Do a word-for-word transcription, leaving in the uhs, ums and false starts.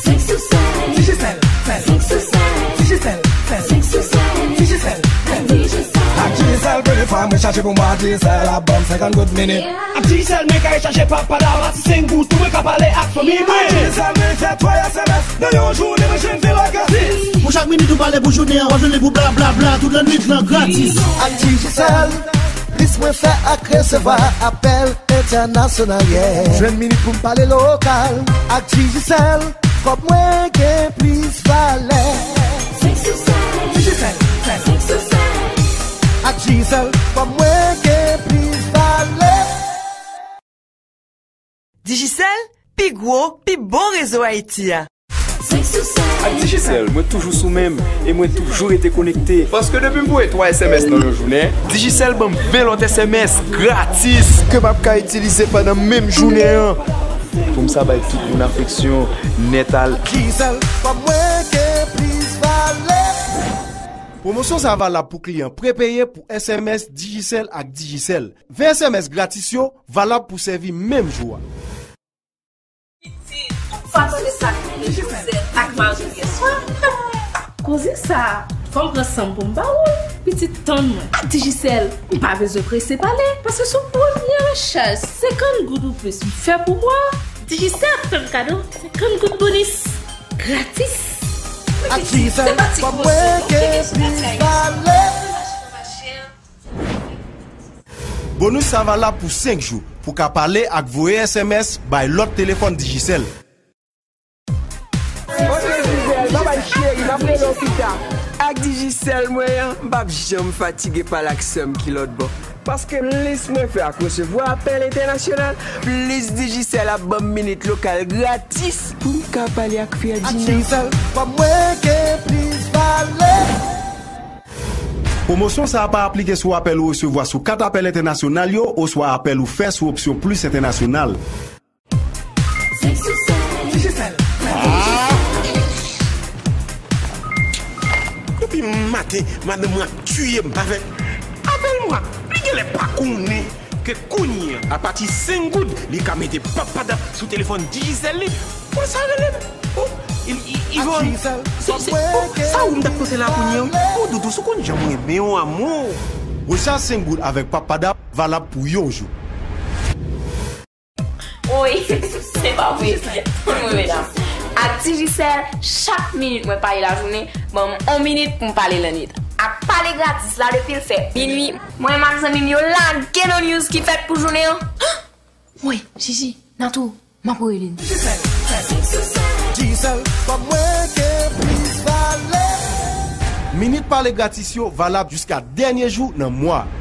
Senk sou senk. Digicel, fè senk sou senk. Digicel, fè senk sou senk. Digicel, fè Digicel. Ak Digicel, premye fwa mwen chache pou mwa, Digicel ap ban m senkant goud minit. Ak Digicel, mwen ka rechaje papa la, pati senk goud, tou mwen ka pale ak fanmi mwen. Ak Digicel, mwen fè twa S M S nan yon jounen, mwen jwenn ven lòt gratis. Pou chak minit ou pale pou jounen an, w ap jwenn li pou bla bla bla, tout lannwit lan gratis. Ak Digicel, plis mwen fè ak resevwa apèl entènasyonal, yeah. Jwenn minit pou m pale lokal. Ak Digicel, kòb mwen gen plis valè. Senk sou senk. Digicel, fè senk sou senk. Ak Digicel, kòb mwen gen plis valè. Digicel, pi gwo, pi bon rezo Ayiti a. Senk sou senk. Ak Digicel, mwen toujou sou men m e mwen toujou rete konekte. Paske depi m voye twa S M S nan yon jounen, Digicel ban m ven lòt S M S gratis ke m ap ka itilize pandan menm jounen an. Pou m sa bay tout moun afeksyon nèt al. Digicel, kòb mwen gen plis valè. Pwomosyon sa valab pou kliyan prepeye pou S M S Digicel ak Digicel. Ven S M S gratis yo valab pou sèvi menm jou a. Pitit, ou pa tande sa k rive Jozèt ak Marjil yèswa? Koze sa, fò m pran san m pou m ba ou l. Pitit, tann mwen. Ak Digicel, m pa bezwen prese pale, paske sou premye rechaj senkant goud ou plis m fè pou mwa, Digicel ap fè m kado senkant goud bonis gratis. Ak Digicel, fò mwen gen plis valè. Bonus sa valab pou senk jou pou ka pale ak voye S M S bay lòt telefòn Digicel. Oke Gisèle, babay cheri, m ap rele w pita. Ak Digicel mwen an, m p ap janm fatige pale ak sè m ki lòt bò. Paske plis mwen fè ak resevwa apèl entènasyonal, plis Digicel ap ban m minit lokal gratis pou m ka pale ak Ferdinand. Ak Digicel, kòb mwen gen plis valè. Pwomosyon sa a pa aplike sou apèl ou resevwa sou kat apèl entènasyonal yo oswa apèl ou fè sou opsyon plis entènasyonal. Senk sou senk. Digicel. Depi maten, madanm mwen ap tiye m avèk apèl mwa. Li genlè pa konnen ke kounye a, apati senk goud, li ka mete papadap sou telefòn Digicel li. Pou sa rele m. Oh, i, i, Ivon, se, se, oh, sa ou m t ap panse la kounye a, wi. Oh, Doudou, si w konn jan mwen renmen w, amou. Rechaj senk goud avèk papadap valab pou yon jou. Woy, se pa vre. Mwen menm la. Ak Digicel, chak minit mwen pale lajounen, ban m yon minit pou m pale lannwit. Ak pale gratis la, depi l fè minui, mwen menm ak zanmi m yo lage nan news ki fèt pou jounen an. Woy, Jiji, Natou, m ap rele n. Digicel, kòb mwen gen plis valè. Minit pale gratis yo valab jiska dènye jou nan mwa a.